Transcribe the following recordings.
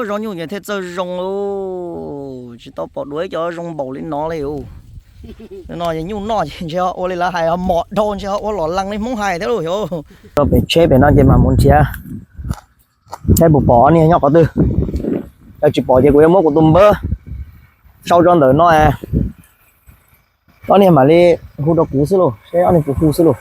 Zaub nyuj ces thiaj txawj zoo lauj. Tsis tau pom dua ib co zoo npaum li no li. No nyuj noj ces ntshe ua li lawv hais mos dhau, ntshe ua los lees li Hmoob hais thiab lauj. Rau pem tsheb pem no ces mam mus nrhiav saib puas pom ob niag nyob qhov twg. Yog tsis pom ces kuv yuav muab kuv tus npawb sau rau ntawm no, ob niag mam li hu rau kuv xwb lauj, seb ob niag puas hu xwb lauj.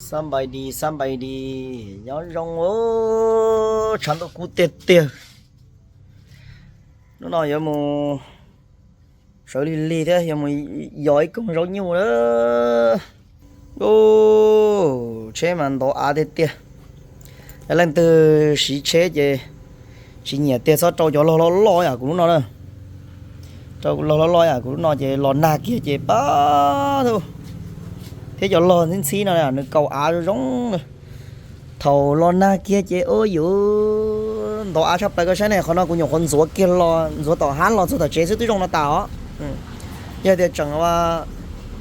Xab npais dis, xab npais dis, nyob zoo, tshav ntuj kub tiag tiag. Hnub no yuav mus sawv lig lig thiab yuav mus yos ib koog zaub nyuj na. Tsheb mas ntov av tiag tiag. Yog leej twg siv tsheb ces tsis nyiam tiag txhob rau cov log loj loj yam kuv lub no na. Rau log loj loj yam kuv lub no ces los nag kiag ces pab, thiab cov log ntxhib ntxhib no nws kaus av zoo zoo. Thaum los nag kiag ces ua yuv ntov av tshaj plaws. Koj saib ne, qhov no kuv nyuam qhuav ntxuav kiag los, ntxuav tom hab los txog tom tsev xwb twb zoo no tas os. Yog tias tseem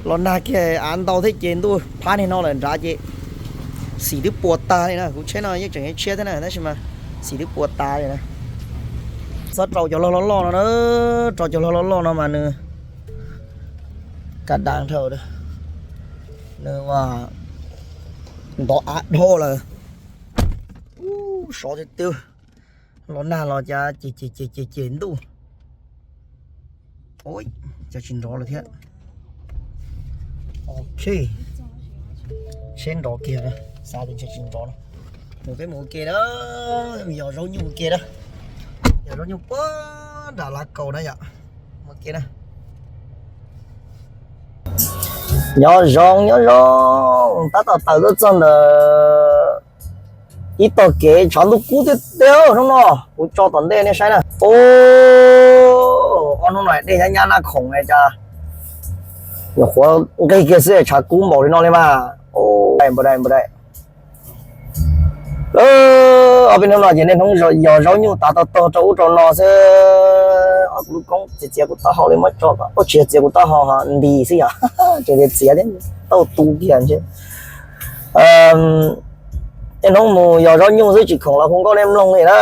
los nag kiag av ntau thiab ces ntuj phab niag no lawm nrad ces xim twb puas tas li na. Kuv tsheb no yeej tseem tshiab thiab na, tab sis mas xim twb puas tas li na. Txhob rau cov log loj loj no na, rau cov log loj loj no mas nws ka dav dhau, nws ua ntov av dhau lawm. Sov tiag tiag, los nag los cas ces ces ces ces ntuj. Ua cas tsis nrov lawm thiab. Ok, tsheb nrov kiag, xav tias ntshe tsis nrov no. Mus peb mus ua ke na, yos zaub nyuj ua ke na. Yos zaub nyuj puag nram lav kaus na yom. Ua ke na. Nyob zoo nyob zoo, tab tom tawm tuaj txog ntawm ib tog kev, tshav ntuj kub tiag tiag hnub no. Kuv tso tom ntej nej saib na. Ob hnub no dej nyab nyab nab khoom cas nyuam qhuav nqig kiag xwb tshav kub npaum li no li mas. Npau dai npau dai. Ob peb hnub no ces niaj hnub yos zaub nyuj tav tog tog rau ub rau no xwb. Ob kuv lub koob txiav txiav kuv taub hau li muab tso kom, ua tsis txiav kuv taub hau nti xwb yom. Tseem txiav txiav thiab tau tu kiag ntshe. Niaj hnub mus yos zaub nyuj xwb tsis khoom los hu nkauj nej mloog li na.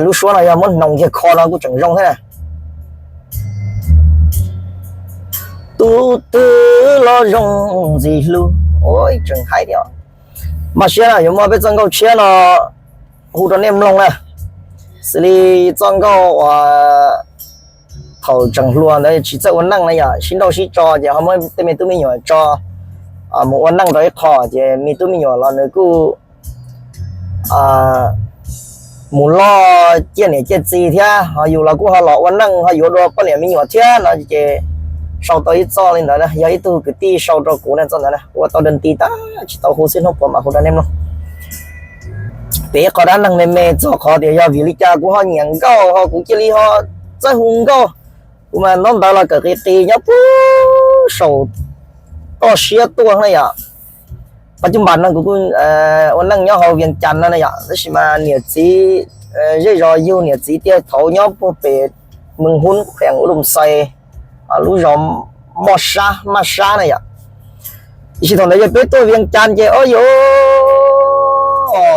Lub suab no yog muab hnoos kiag kho no kuj tseem zoo thiab na. Tus twg los zoo ntxim hlub, ua tseem haib thiab. Mas siab na yuav muaj peb txoj nkauj tshiab no hu rau nej mloog na. Xws li txoj nkauj uas thaum tseem hluas ntawd tsis txawj ua neej na yom, sib nrauj sib tso ces ho muab tej me tub me nyuam tso mus ua neej rau ib qho ces me tub me nyuam los nws kuj mus loj ciaj niam ciaj txiv thiab, ho yus los kuj ho los ua neej ho yuav dua poj niam me nyuam thiab no ces sau tau ib txoj li ntawd na, yog ib tug kwv tij sau rau kuv na txoj ntawd na, ua tau dab tsi tag tsis tau hu xwb hnub puas mam hu rau nej mloog. Peb qhov dab neeg me me txog qhov tias yog vim li cas kuv ho nyiam nkauj ho kuv cia li ho txawj hu nkauj, kuv mas ntaub ntawv los kawm qis qis nyob puag saum toj siab tuaj na yom. Pab cub npas no kuv kuj ua neej nyob hauv Vias Cas no na yom, tab sis mas niam txiv zej zos yug niam txiv tiag thaum nyob puag pem Mees Hub, qhees Ub Lum Xais, lub zos Moj Sab, Maj Sab na yom. Tiam sis thaum ntawd yog peb tuaj Vias Cas ces o yus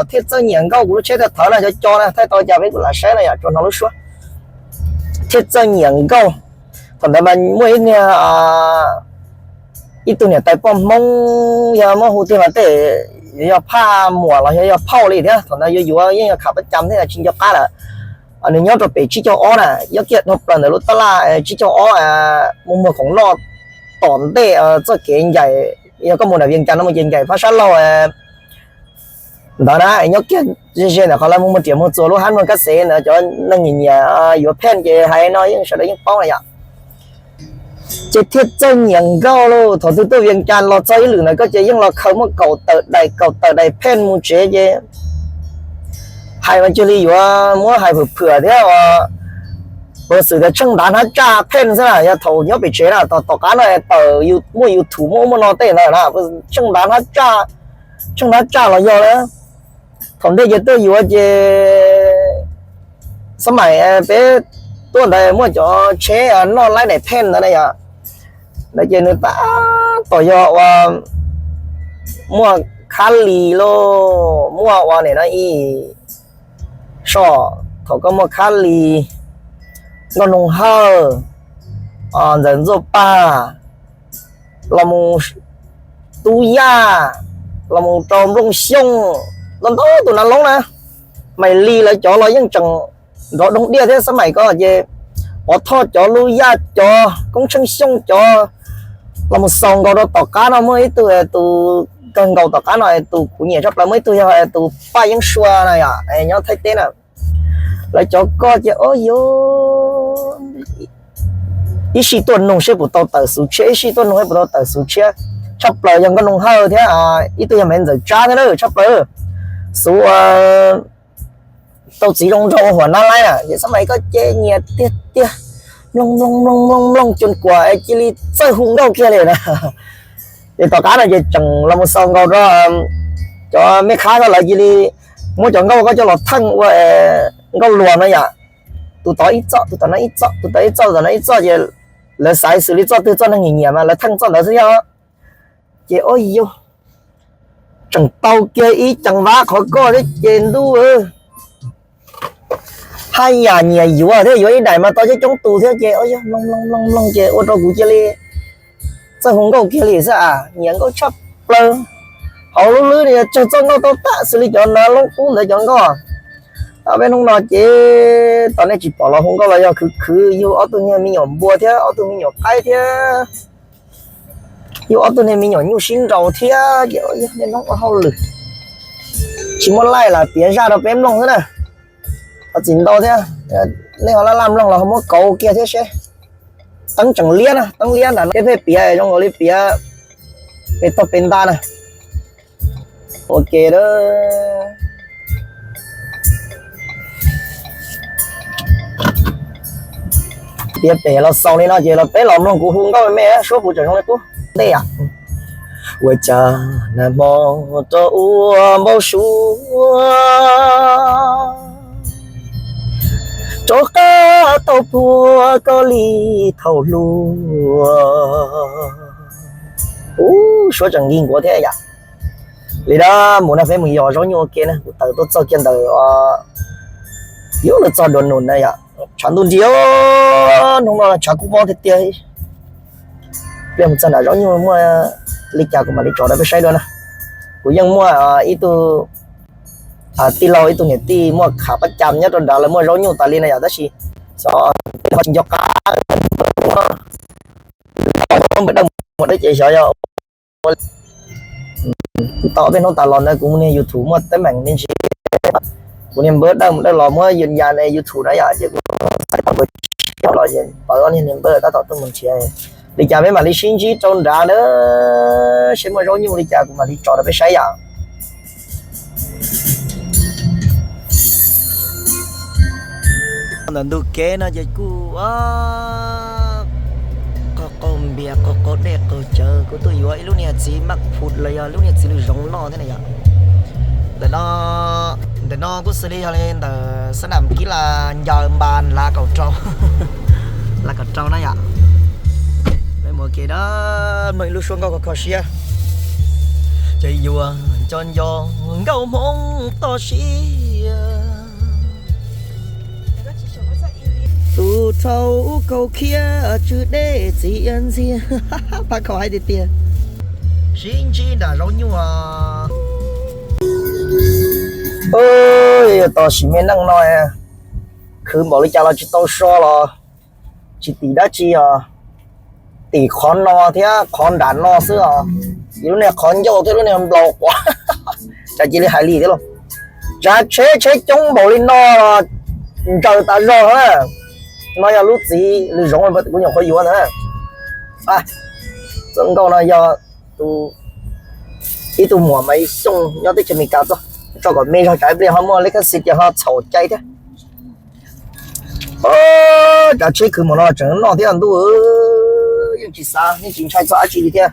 thiaj txawj nyiam nkauj, kuv lub tsheb thawj thawv no cov co na thaij tau cas peb kuj lam saib na yom, tsuas hnov lub suab thiaj txawj nyiam nkauj. Thaum ntawd mas muaj ib niag ib tug niam tais poj Hmoob yog muab hu tiag mas tej yog phaj muam los yog yog phauj li thiab, thaum ntawd yuav yuav yeej yog kham pab cam thiab tsis nco qab lawm. Nws nyob rau pem tsib caug ob na, nyob kiag dhau plaws ntawm lub tab laj tsib caug ob mus muag khoom noj tom ntej txoj kev ncaim, yog koj mus nram Vias Cas no mus ces ncaim phab sab laug ntawd na, nyob kiag ze ze ntawm qhov lawv mus muag riam muag txuas lub hab muag kab xev ntawd, cov neeg nyiam nyiam yuav pheej ces hais no yeej sawv daws yeej paub na yom. Ces thiaj txawj nyiam nkauj lauj. Thaum twg tuaj Vias Cas los txog ib lwm ntawd koj ces yeej los khaws muaj kaum tawm daim kaum tawm daim pheej mus tsev ces hais mas cia li yuav muab hais phwm phwm thiab. Puas xwm tias tsheej ntav hnab tsaj pheej xwb na, yog thaum nyob pem tsev na, tom qab no tawm muaj YouTube muaj ub muaj no tej ntawd na, tsheej ntav hnab tsaj, tsheej hnab tsaj los yog na. Thaum ntej ces tuaj yuav ces xab maim peb tuaj ntawd muaj cov tsheb noj laib daim pheej ntawd na yom. Ntawd ces nws tab tom yog ua muaj khab lis lauj, muaj ua nim no ib soj, thaum koj muaj khab lis, nkauj noog hawj, ntxawm ntxuaj pag, los mus tub yaj, los mus rau nplooj xyooj, ntau ntau tus nav loob na. Maim li lawv cov los yeej tseem nrov doog diaj thiab, xab maim ko ces pov thoj cov lub yaj, cov koob tsheej xyooj cov, los mus xaus nkaus rau tom qab no muaj ib tug, tus kawg nkaus tom qab no tus kuv nyiam tshaj plaws muaj ib tug yog tus Paj Yeeb Sua na yom, nyob Thaib teb na. Lawv cov koj ces o yus ib sij tuaj nug seb puas tau tawm xuv tshiab, ib sij tuaj nug seb puas tau tawm xuv tshiab. Tshaj plaws yog nkauj noog hawj thiab ib tug yog me ntxawm tsab thiab na, tshaj plaws xuv tau txiv zoo nraug ua huam nab laib na. Ces xab maim koj ces nyiam tiag tiag, mloog mloog mloog mloog mloog cua kuas cia li txawj hu nkauj kiag li na. Ces tom qab no ces tseem los mus xaus nkaus rau cov mej khab ko lawv cia li muab cov nkauj ko coj los theej ua nkauj luam no yom. Tus tod ib txoj, tus tom no ib txoj, tus tod ib txoj, tus tom no ib txoj ces lawv xaiv xws li txoj twg txoj neeg nyiam nyiam mas lawv theej txoj ntawd xwb thiab. Ces o yus tseem tau kiag ib ceev vab qhov koj thiab ces ntuj, haj yam nyiam yuav thiab, yuav ib daim mas tau coob coob tus thiab ces o yog mloog mloog mloog mloog ces ua rau kuv cia li txawj hu nkauj kiag li xwb as, nyiam nkauj tshaj plaws. Hauv lub hlwb no tsawg txoj nkauj tau tag xws li cov nav loob qub ntawd cov nkauj. Peb hnub no ces tau nej tsis pom los hu nkauj los yog khwv khwv yug ob tug niag me nyuam npua thiab ob tug me nyuam qaib thiab yug ob tug niag me nyuam nyuj sib nraus thiab ces yog nej hnub ua hauj lwm tsis muaj laij los piav zaj rau peb mloog xwb na. Ho txim ntau thiab, nej ho laj laj mloog los ho muab kauv kiag thiab seb. Teeb tseem liab na, teeb liab nram no peb pheej piav zoo nkaus li piav pem tog pem nta na. Ua ke a, piav pem los xaus li no ces los peb los mloog kuv hu nkauj me me suab kuv tseem zoo li qub ntej. Ua cas nag hmo rau ua npau suav rov qab tau puag koj li thaum hluas. Ub, suab tseem nkig nkuav thiab yom. Li dab mus nag feb mus yos zaub nyuj ua ke na, kuv tawm tuaj txog kiag ntawm yuav luag txog dua nus na yom. Tshav ntuj nrig, hnub no tshav kub mob tiag tiag. Pliag mus txog nram zaub nyuj muaj li cas kuv mam li tso rau peb saib dua na. Kuv yeej muaj ib tug tij laug ib tug niam tij muaj khav pab cam nyob rau nrad lawv muaj zaub nyuj tas li na yom, tab sis xyov ho tsis nco qab npawb dawb mus dawb ces xyov yog tau peb hnub tas los ntawd kuv niag YouTube muaj teeb meem me ntsis, kuv niag npawb dawb mus dawb los muab yus yas YouTube na yom, ces kuv tau npawb los pawv ob niag niag npawb tab tom tuaj mus nrhiav. Li cas peb mam li sib ntsib rau nrad na, seb muaj zaub nyuj li cas kuv mam li tso rau peb saib yom. Ntawm ntug kev no ces kuj qaug qaug npias qaug qaug dej qaug cawv, kuv tuaj yuav ib lub niag txiv maj phum los yog lub niag txiv lws zoov loj thiab na yom. Ntawm no, ntawm no kuj xws li yog li ntawm xab nam kib las ncaws npas lav kaum rau, lav kaum rau na yom. Peb mus ua ke na, mloog ib lub suab nkauj kho kho siab. Ces yuav nco nco nkauj hmoob toj siab, tus rhau kaus khiab tsw dej txiv ntxhiab. Pab khaum haib tiag tiag. Sib ntsib nram zaub nyuj. Tos sim me neej no khwv npaum li cas los tsis tau so los tsis tim dab tsi os. Tim qhov no thiab qhov nram no xwb os. Lub niag qhov ncauj thiab lub niag nplaum quav, cas cia li hais li thiab lauj. Tsav tsheb tsheb coob npaum li no los ntsaws tas zog na. No yog lub txiv lws zoov kuv nyuam qhuav yuav ntawd na. Txoj nkauj no yog ib tug muam Maiv Xyooj nyob teb chaws Amelikas txoj, tso kom me zog tsam ib pliag ho muaj lej kab xis tias ho txhaum cai thiab. Tsav tsheb khwv mus no tseem noj thiab ntuj, yeej tsis xav yeej tsis ntshai txog dab tsi li thiab.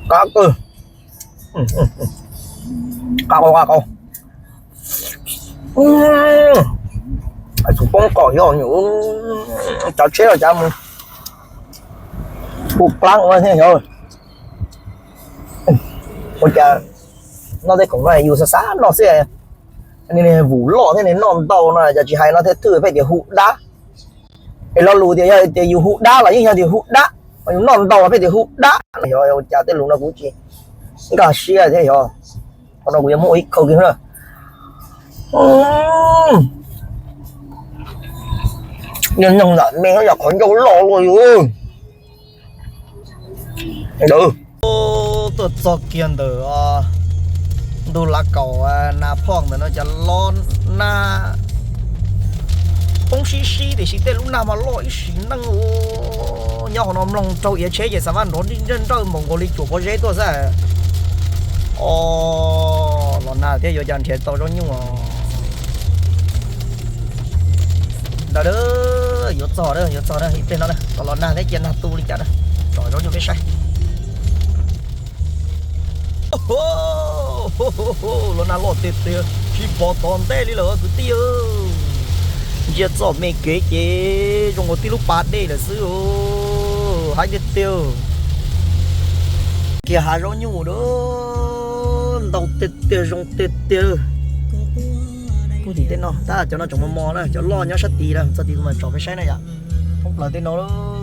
Qab qw, qab qau qab qau. Txhob poob qom yog nyuj, cov tsheb los cav mus hu plab ua thiab yog. Ua cas noj tej khoom no yus xav xav noj xwb. Vum loj thiab noj ntau no cas tsis hais no thiaj thwj pheej tias hu dab. Es lo lus tias yog tias yus hu dab los yeej yog tias hu dab, yus noj ntau los pheej tias hu dab no yog ua cas tej lus no kuv tsis nkag siab thiab yog. Qhov no kuv yuav muab ua ib khau kiag na. Nyob nyoog nram me yog qhov ncauj loj luaj yus. Tuaj txog kiag ntawm ntug lav kaum Nas Phoj ntawm no cas los nag poob sib sib tiam sis tej lub nag mas loj ib sim neej. Nyob hauv no mloog raug iav tsheb ces xav mas nrov nrawj nrawj npaum nkaus li cuam pob zeb tuaj xwb. O, los nag thiab yuav cas nrhiav tau zaub nyuj. Ntawd yuav txog, yuav txog ib pliag no, los nag thiab cia nag tu li cas na. Tsom zaub nyuj peb saib. Los nag loj tiag tiag, tsis pom tom ntej li lawm kwv tij. Ntsia txoj me kev ces zoo nkaus tib lub pas dej lawm xwb. Haib tiag tiag. Kiag hav zaub nyuj a, ntau tiag tiag zoo tiag tiag. Puag tim tej no tab cov no tseem mos mos na, cov loj nyob sab tid na, txog tid kuv mam tsom peb saib na yom. Thoob plaws tej no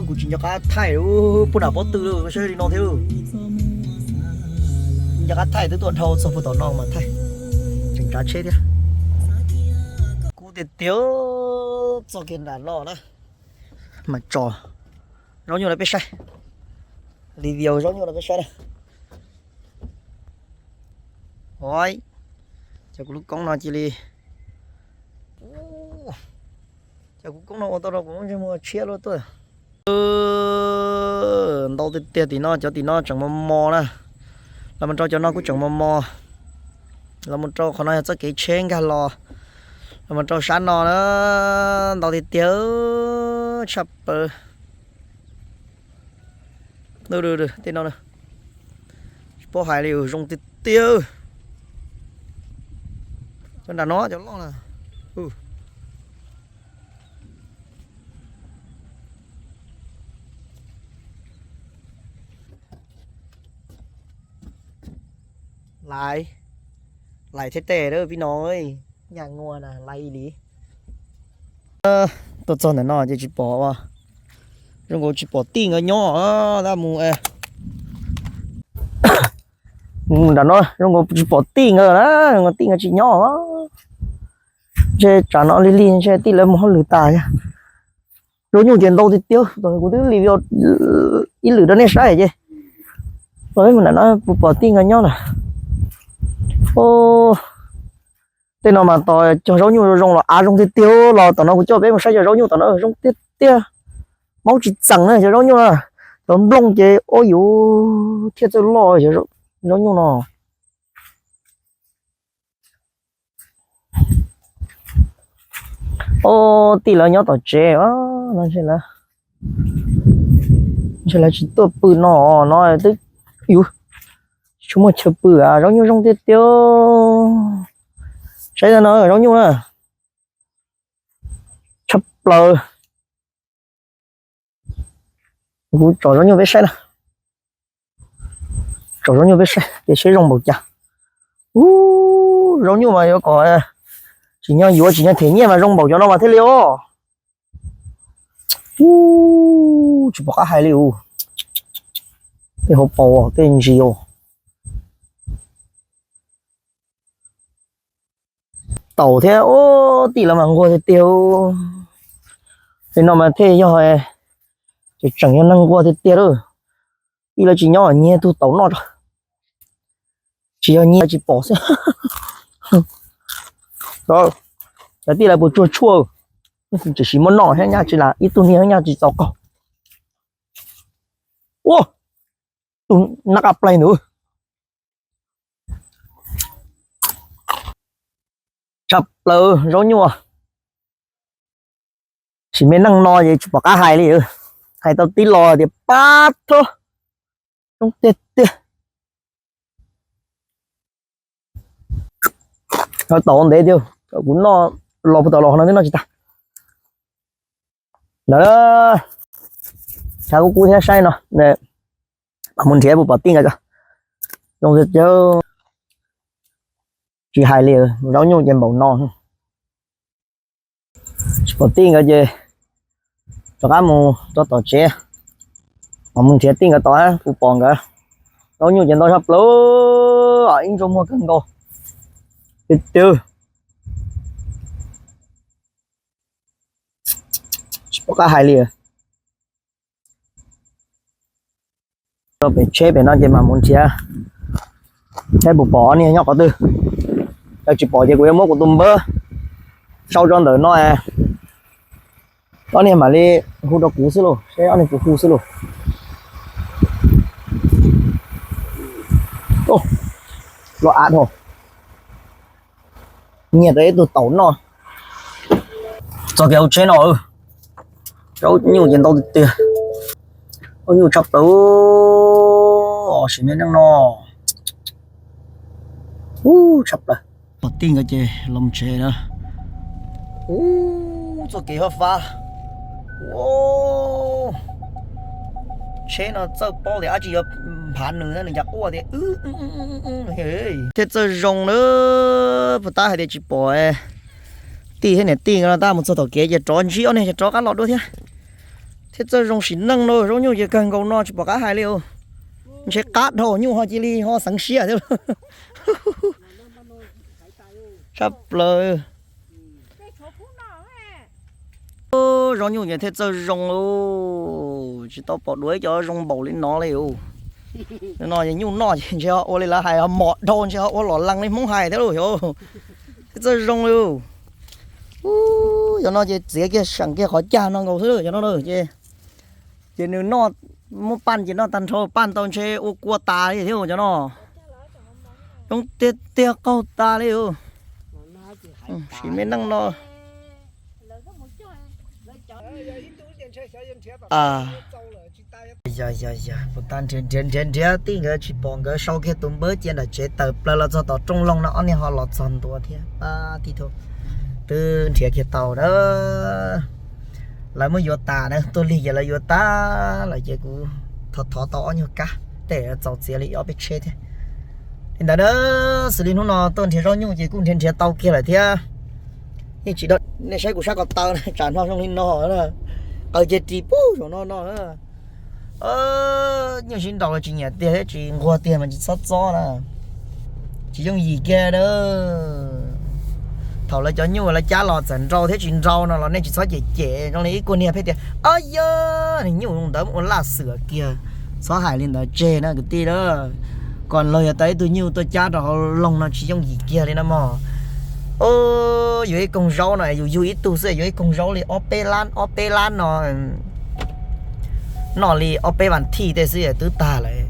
kuv tsis nco qab thaij, puag nram pob tw saib li no thiab. Nco qab thaij twb tuaj dhau txog puag tom no mas thaij tseem tsav tsheb thiab. Kub tiag tiag, txog kiag nram no na, mam tsom zaub nyuj rau peb saib. Review zaub nyuj rau peb saib na. Oi, cov kuv lub koob no cia li, cov kuv koob no ua tau rau kuv lub ntsej muag tshiab luaj tuaj. Ntau tiag tiag tim no, cov tim no tseem mos mos na. Los mus rau cov no kuj tseem mos mos. Los mus rau qhov no yog txoj kev tsheb nkag los. Los mus rau sab no na, ntau tiag tiag, tshaj plaws. Tej no tsis paub hais li, zoo tiag tiag. Cov nram no cov loj na. Laiv, laiv thiab tej pib no, nyaj nua na, laiv li. Tuaj txog ntawm no ces tsis pom, zoo nkaus tsis pom tij nkawd nyob, tab mus nram no zoo nkaus tsis pom tij nkawd na, zoo nkaus tij nkawd tsis nyob. Ntshe tsam no lig lig ntshe tij lawv mus hauj lwm tas. Zaub nyuj ces ntau tiag tiag, kuv twb li ib lwm rau nej saib ces los peb mus nram no puas pom tij nkawd nyob na. Tej no mas tos cog zaub nyuj zoo los av zoo tiag tiag los tom no kuv coj peb mus saib cov zaub nyuj tom no zoo tiag tiag. Maub tsis txeem na cov zaub nyuj na, cov nplooj ces ua yuv thiaj txawj loj zaub nyuj no. Ub, tij lawv nyob tom tsev no, ntshe lawv tsis tuaj pw no, no twb yuv tsis muaj chaw pw, zaub nyuj zoo tiag tiag. Saib no zaub nyuj na, tshaj plaws. Kuv tsom zaub nyuj peb saib na. Tsom zaub nyuj peb saib ces seb zoo npaum cas. Ub, zaub nyuj mas yuav kom tsim nyog yuav tsim nyog them nyiaj mas zoo npaum cov no mas thiaj li os. Ub, tsis pom qab hais li us. Tej hauv paus tej ntsis os. Taum thiab, ub, tij lawv mas nquag tiag tiag. Li no mas thiaj yog tseem tseem yog neeg nquag tiag tiag lawm. Tij lawv tsis nyob nyiag tug taum noj tso. Tsis yog nyiag tsis pom xwb. Cov tij lawv puas tsuag tshuaj, tseem siv muab noj thiab nyaj tsis las ib tug niag nyaj tsis txaus qaug. Ua, tus nab qa plaig ntawd. Tshaj plaws zaub nyuj. Sim me neej no ces tsis pom qab hais li. Hais tau tib lo tias pab tho, zoo tiag tiag. Taum ntev tiag. Kuv noj los puag tom los no twb noj tsis tag. Ntawd, tshav kub kub thiab saib no, mam mus nrhiav puas pom tij nkawd. Zoo tiag tiag, tsis hais li, zaub nyuj ces npaum no. Tsis pom tij nkawd ces rov qab mus rau tom tsev, mam mus nrhiav tij nkawd tod puas pom nkawd. Zaub nyuj ces ntau tshaj plaws, ib ntsuj muag kawg nkaus. Tiag tiag, tsis pom qab hais li. Rau pem tsheb pem no ces mam mus nrhiav saib puas pom ob niag nyob qhov twg. Yog tsis pom ces kuv yuav muab kuv tus npawb sau rau ntawm no, ob niag mam li hu rau kuv xwb lauj, seb ob niag puas hu xwb lauj. Los av dhau, nyiag tau ib tug taum noj. Txog kiag hauv tsheb no, zaub nyuj ces ntau tiag tiag. Zaub nyuj tshaj plaws, sim neej no, ub, tshaj plaws. Pom tij nkawd ces los tsev na. Ub, txoj kev fab fab. Tsheb no txawj paub tias dab tsi yuav nphav nws, nws cas quaj tias wb thiaj txawj zoo na. Puas tab hais tias tsis pom tij thiab niam tij nkawd no tab mus txog tom kev ces rov ntsib ob niag ces rov qab los dua thiab. Thiaj txawj zoo sim neej no, zaub nyuj ces kawg nkaus no tsis pom qab hais li os. Ntshe qab dhau nyuj ho cia li ho xeev siab thiab. Tshaj plaws. Zaub nyuj ces thiaj txawj zoo lauj, tsis tau pom dua ib co zoo npaum li no li os. No nyuj noj ces ntshe ua li lawv hais mom dhau ntshe ho ua lom lees li Hmoob hais thiab lauj. Thiaj txawj zoo li. Ub, cov no ces txiav kiag seem kiag qhov cag no nkaus xwb cov no ces, ces nws noj, muab paj ces noj tag nrho paj tau ntshe ua kua tas li thiab cov no. Zoo tiag tiag qaug tas li os. Sim neej no. Yog yog yog, puas tab nrhiav nrhiav nrhiav tij nkawd tsis pom, nkawd sau kiag tus npawb cia nram tsev tawm plaws los txog tom rooj loog no ob niag ho los txog ntua thiab. Pab tij thub, twb nrhiav kiag tau na. Lawv muab yuav tas na, tuaj lig ces lawv yuav tas lawm ces kuv thov thov tau ob nyuag kab tej txaus txiav li ob peb tsheb thiab. Li ntawd na, xws li hnub no tuaj nrhiav zaub nyuj ces kuj nrhiav nrhiav tau kiag lawm thiab. Yeej tsis, nej saib kuv sab ko taw na, tsam no zoo li no, qaws ceg ris pub saum no no. Nyuj sib nraus los tsis nyiam tiag thiab tsis nquag tiag mas tsis txhob txob na. Tsis yooj yim kiag na. Thaum lawv cov nyuj lawv cab los txawm nrau thiab tsis nrau no los nej tsis txhob cem cem zoo li ib kuag niag pheej tias, Ob, yog niag nyuj ntawd ua laj xwm kiag. Txhob hais li ntawd tseg na kwv tij na. Kom luag yuav tau ib tug nyuj tuaj cab rau hauv loog no tsis yooj yim kiag li na mog. Yuav ib koog zaub no yus yug ib tug xwb yuav ib koog zaub li ob peb lab, ob peb lab no noj li ob peb vas thij tej xwb twb tag lawm.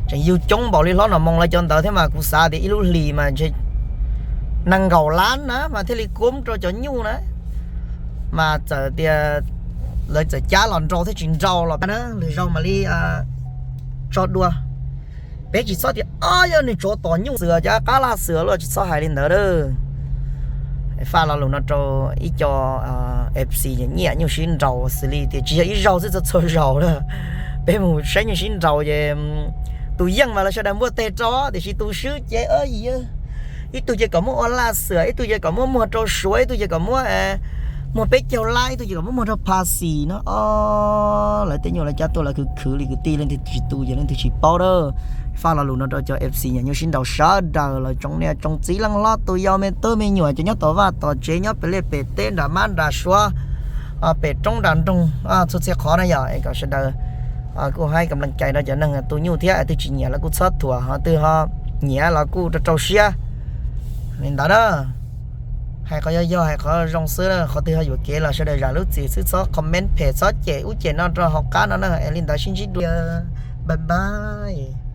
Tseem yug coob npaum li hlob Nom Moos lawv cov ntawd thiab mas kuv xav tias ib lub hlis mas ntshe nees nkaum lab na mas thiaj li koob rau cov nyuj na. Mas txawm tias lawv txawm cab los nrau thiab tsis nrau los na, lwm zaus mam li tso dua. Peb tsis txhob tias, Ob, yog nws tsuav tom nyuj xwm cov qab laj xwm los tsis txhob hais li ntawd. Faj lo lus no rau ib co F C nyiam nyuj sib nraus xws li tias tsis yog ib zaug xwb, txhua txhua zaus na. Peb mus saib nyuj sib nraus ces tus yeej mas lawv sawv daws npuaj teg rau, tiam sis tus swb ces ib tug ces kom muab ua laj xwm, ib tug ces kom muab muag rau Suav, ib tug ces kom muab muag peb caug lab, ib tug ces kom muab muag rau Pha Xis no. Lawv tej nyuj lawv cab tuaj lawv khwv khwv li kwv tij, leej twg tsis tu ces leej twg tsis paub na. Faj lo lus no rau cov F C nyiam nyuj sib nraus sawv daws, los tsoom niam tsoom txiv leej hlob tus yau me tub me nyuam cov nyob tom vaj tom tsev, nyob pem liaj pem teb, nram mab nram suav, pem roob nram nroog, txhua txhia qhov na yom, es kom sawv daws kuj haib kam leej cai rau cov neeg tu nyuj thiab. Twg tsis nyiam los kuj txhob thuam, ho twg ho nyiam los kuj rau rau siab li ntawd na. Hais qhov yog yog, hais qhov zoo xwb, qhov twg ho yuam kev los sawv daws zam lub txim xwb, txhob comment phem, txhob cem ub cem no rau hauv qab no na. Es li ntawd sib ntsib dua, bye bye.